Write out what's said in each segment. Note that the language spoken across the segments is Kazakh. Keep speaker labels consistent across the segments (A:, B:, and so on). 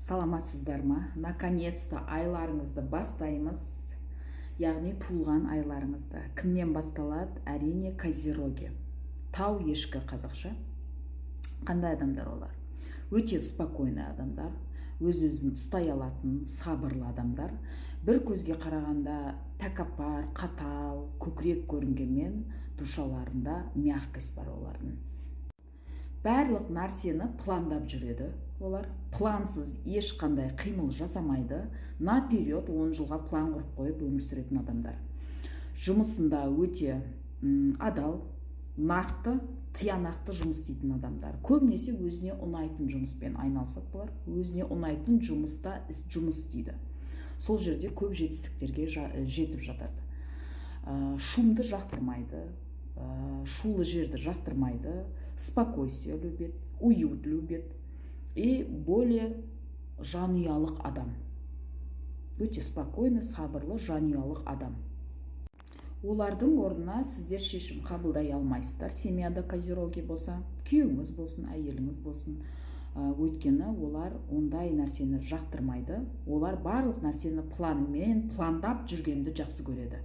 A: Саламатсыздар ма? Наконец-то айларыңызды бастаймыз, яғни туылған айларыңызды. Кімнен басталады? Әрине, козероги, тау ешкі қазақша. Қандай адамдар олар? Өте спокойный адамдар, өз өзін ұстай алатын, сабырлы адамдар. Бір көзге қарағанда тәкаппар, қатал, көкірек көрінгенмен, душаларында мягкость бар олардың. Барлық нәрсені пландап жүреді олар, плансыз ешқандай қимыл жасамайды. Наперед 10 жылға план құрып қойып өмір сүретін адамдар. Жұмысында өте адал, нақты, тиянақты жұмыс істейтін адамдар. Көбінесе өзіне ұнайтын жұмыспен айналысады бұлар, өзіне ұнайтын жұмыста жұмыс істейді, сол жерде көп жетістіктерге жетіп жатады. Шумды жақтырмайды, шулы жерді жақтырмайды, спокойствие любит, уют любит и более жанұялық адам. Өте спокойный, сабырлы, жанұялық адам. Олардың орнына сіздер шешім қабылдай алмайсыздар семьяда козероги болса, күйеуіңіз болсын, әйеліңіз болсын. Өйткені олар ондай нәрсені жақтырмайды. Олар барлық нәрсені планмен, пландап жүргенді жақсы көреді.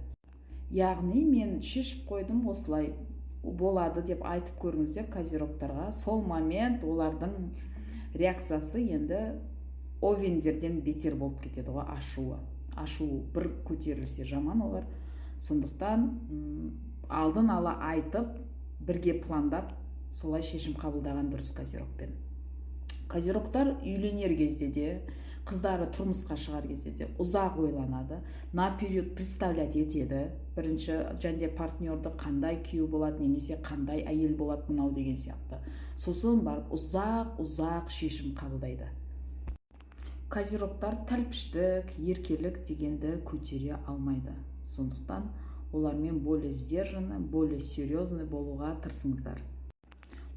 A: Яғни мен шешіп қойдым, осылай болады деп айтып көріңіздер козерогтарға. Сол момент олардың реакциясы енді овендерден бетер болып кетеді ғой ашуы. Ашуы бір көтерілсе, жаман олар. Сондықтан алдын ала айтып, бірге пландап, солай шешім қабылдаған дұрыс козерогпен. Козерогтар үйленер кезде де, қыздары тұрмысқа шығар кезде де ұзақ ойланады, наперед представлять етеді бірінші және партнерді, қандай күйеу болады немесе қандай әйел болады мынау деген сияқты. Сосын барып ұзақ ұзақ шешім қабылдайды. Козерогтар тәлпіштік, еркелік дегенді көтере алмайды. Сондықтан олармен более сдержанный, более серьезный болуға тырысыңыздар.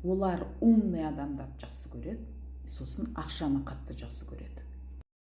A: Олар умный адамдарды жақсы көреді, сосын ақшаны қатты жақсы көреді.